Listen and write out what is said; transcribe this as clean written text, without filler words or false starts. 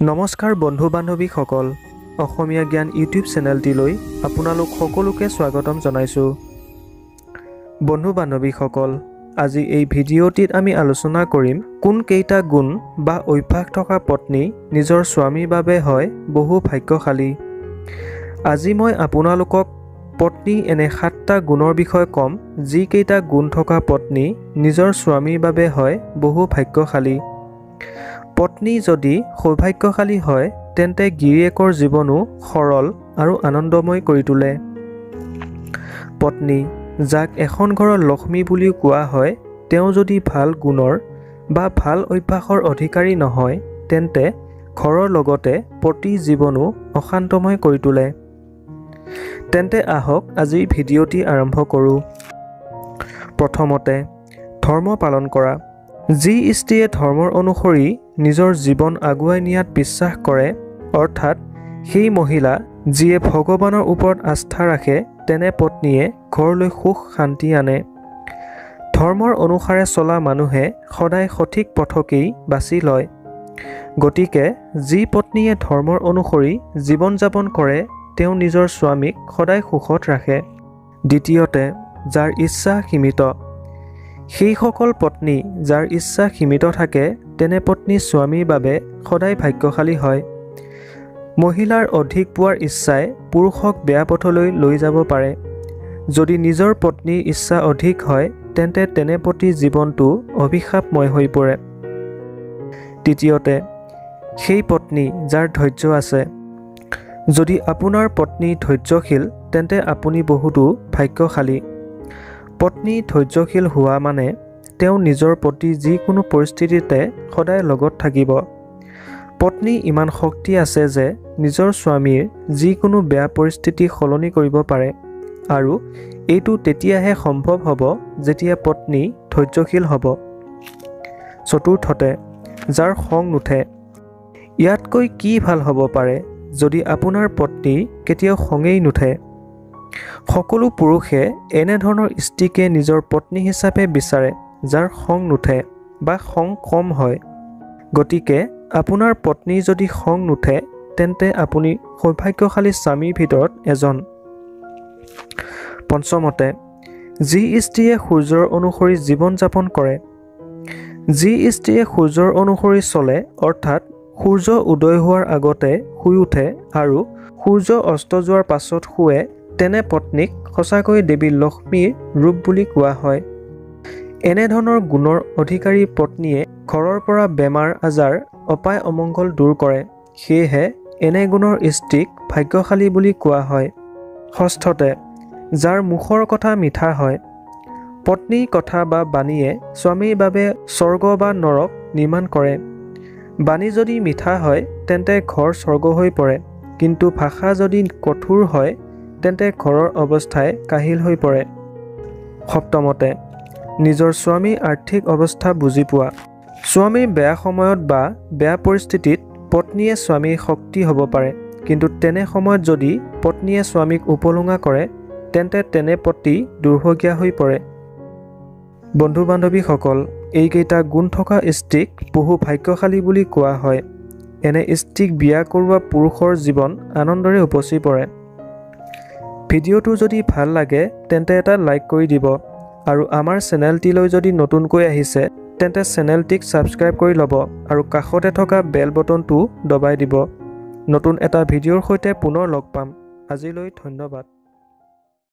নমস্কাৰ বন্ধু বান্ধৱীসকল, অসমীয়া জ্ঞান ইউটিউব চেনেলটিলৈ আপোনালোক সকলোকে স্বাগতম জনাইছোঁ। বন্ধু বান্ধৱীসকল, আজি এই ভিডিঅ'টিত আমি আলোচনা কৰিম কোনকেইটা গুণ বা অভ্যাস থকা পত্নী নিজৰ স্বামীৰ বাবে হয় বহু ভাগ্যশালী। আজি মই আপোনালোকক পত্নী এনে 7টা গুণৰ বিষয়ে ক'ম, যিকেইটা গুণ থকা পত্নী নিজৰ স্বামীৰ বাবে হয় বহু ভাগ্যশালী। পত্নী যদি সৌভাগ্যশালী হয় তেন্তে গিৰিয়েকৰ জীৱনো সৰল আৰু আনন্দময় কৰি তোলে। পত্নী যাক এখন ঘৰৰ লক্ষ্মী বুলিও কোৱা হয়, তেওঁ যদি ভাল গুণৰ বা ভাল অভ্যাসৰ অধিকাৰী নহয় তেন্তে ঘৰৰ লগতে পতি জীৱনো অশান্তময় কৰি তোলে। তেন্তে আহক আজি ভিডিঅ'টি আৰম্ভ কৰোঁ। প্ৰথমতে, ধৰ্ম পালন কৰা। যি স্ত্ৰীয়ে ধৰ্মৰ অনুসৰি নিজৰ জীৱন আগুৱাই নিয়াত বিশ্বাস কৰে, অৰ্থাৎ সেই মহিলা যিয়ে ভগৱানৰ ওপৰত আস্থা ৰাখে, তেনে পত্নীয়ে ঘৰলৈ সুখ শান্তি আনে। ধৰ্মৰ অনুসাৰে চলা মানুহে সদায় সঠিক পথকেই বাছি লয়। গতিকে যি পত্নীয়ে ধৰ্মৰ অনুসৰি জীৱন যাপন কৰে, তেওঁ নিজৰ স্বামীক সদায় সুখত ৰাখে। দ্বিতীয়তে, যাৰ ইচ্ছা সীমিত। সেইসকল পত্নী যাৰ ইচ্ছা সীমিত থাকে, তেনে পত্নী স্বামীৰ বাবে সদায় ভাগ্যশালী হয়। মহিলাৰ অধিক পোৱাৰ ইচ্ছাই পুৰুষক বেয়া পথলৈ লৈ যাব পাৰে। যদি নিজৰ পত্নীৰ ইচ্ছা অধিক হয় তেন্তে তেনে পতিৰ জীৱনটো অভিশাপময় হৈ পৰে। তৃতীয়তে, সেই পত্নী যাৰ ধৈৰ্য আছে। যদি আপোনাৰ পত্নী ধৈৰ্যশীল তেন্তে আপুনি বহুতো ভাগ্যশালী। পত্নী ধৈৰ্যশীল হোৱা মানে তেওঁ নিজৰ পতি যিকোনো পৰিস্থিতিতে সদায় লগত থাকিব। পত্নী ইমান শক্তি আছে যে নিজৰ স্বামীৰ যিকোনো বেয়া পৰিস্থিতি সলনি কৰিব পাৰে, আৰু এইটো তেতিয়াহে সম্ভৱ হ'ব যেতিয়া পত্নী ধৈৰ্যশীল হ'ব। চতুৰ্থতে, যাৰ খং নুঠে। ইয়াতকৈ কি ভাল হ'ব পাৰে যদি আপোনাৰ পত্নী কেতিয়াও খঙেই নুঠে। সকলো পুৰুষে এনেধৰণৰ স্ত্ৰীকে নিজৰ পত্নী হিচাপে বিচাৰে যাৰ খং নুঠে বা খং কম হয়। গতিকে আপোনাৰ পত্নী যদি খং নুঠে তেন্তে আপুনি সৌভাগ্যশালী স্বামীৰ ভিতৰত এজন। পঞ্চমতে, যি স্ত্ৰীয়ে সূৰ্যৰ অনুসৰি জীৱন যাপন কৰে। যি স্ত্ৰীয়ে সূৰ্যৰ অনুসৰি চলে, অৰ্থাৎ সূৰ্য উদয় হোৱাৰ আগতে শুই উঠে আৰু সূৰ্য অস্ত যোৱাৰ পাছত শুৱে, তেনে পত্নীক সঁচাকৈ দেৱী লক্ষ্মীৰ ৰূপ বুলি কোৱা হয়। এনেধৰণৰ গুণৰ অধিকাৰী পত্নীয়ে ঘৰৰ পৰা বেমাৰ আজাৰ, অপায় অমংগল দূৰ কৰে। সেয়েহে এনে গুণৰ স্ত্ৰীক ভাগ্যশালী বুলি কোৱা হয়। ষষ্ঠতে, যাৰ মুখৰ কথা মিঠা হয়। পত্নীৰ কথা বা বাণীয়ে স্বামীৰ বাবে স্বৰ্গ বা নৰক নিৰ্মাণ কৰে। বাণী যদি মিঠা হয় তেন্তে ঘৰ স্বৰ্গ হৈ পৰে, কিন্তু ভাষা যদি কঠোৰ হয় তেন্তে ঘৰৰ অৱস্থাই কাহিল হৈ পৰে। সপ্তমতে, নিজৰ স্বামীৰ আৰ্থিক অৱস্থা বুজি পোৱা। স্বামীৰ বেয়া সময়ত বা বেয়া পৰিস্থিতিত পত্নীয়ে স্বামীৰ শক্তি হ'ব পাৰে, কিন্তু তেনে সময়ত যদি পত্নীয়ে স্বামীক উপলুঙা কৰে তেন্তে তেনে পতি দুৰ্ভগীয়া হৈ পৰে। বন্ধু বান্ধৱীসকল, এইকেইটা গুণ থকা স্ত্ৰীক বহু ভাগ্যশালী বুলি কোৱা হয়। এনে স্ত্ৰীক বিয়া কৰোৱা পুৰুষৰ জীৱন আনন্দৰে উপচি পৰে। ভিডিঅ'টো যদি ভাল লাগে তেন্তে এটা লাইক কৰি দিব, আৰু আমাৰ চেনেলটিলৈ যদি নতুনকৈ আহিছে তেন্তে চেনেলটিক ছাবস্ক্ৰাইব কৰি ল'ব আৰু কাষতে থকা বেল বটনটো দবাই দিব। নতুন এটা ভিডিঅ'ৰ সৈতে পুনৰ লগ পাম। আজিলৈ ধন্যবাদ।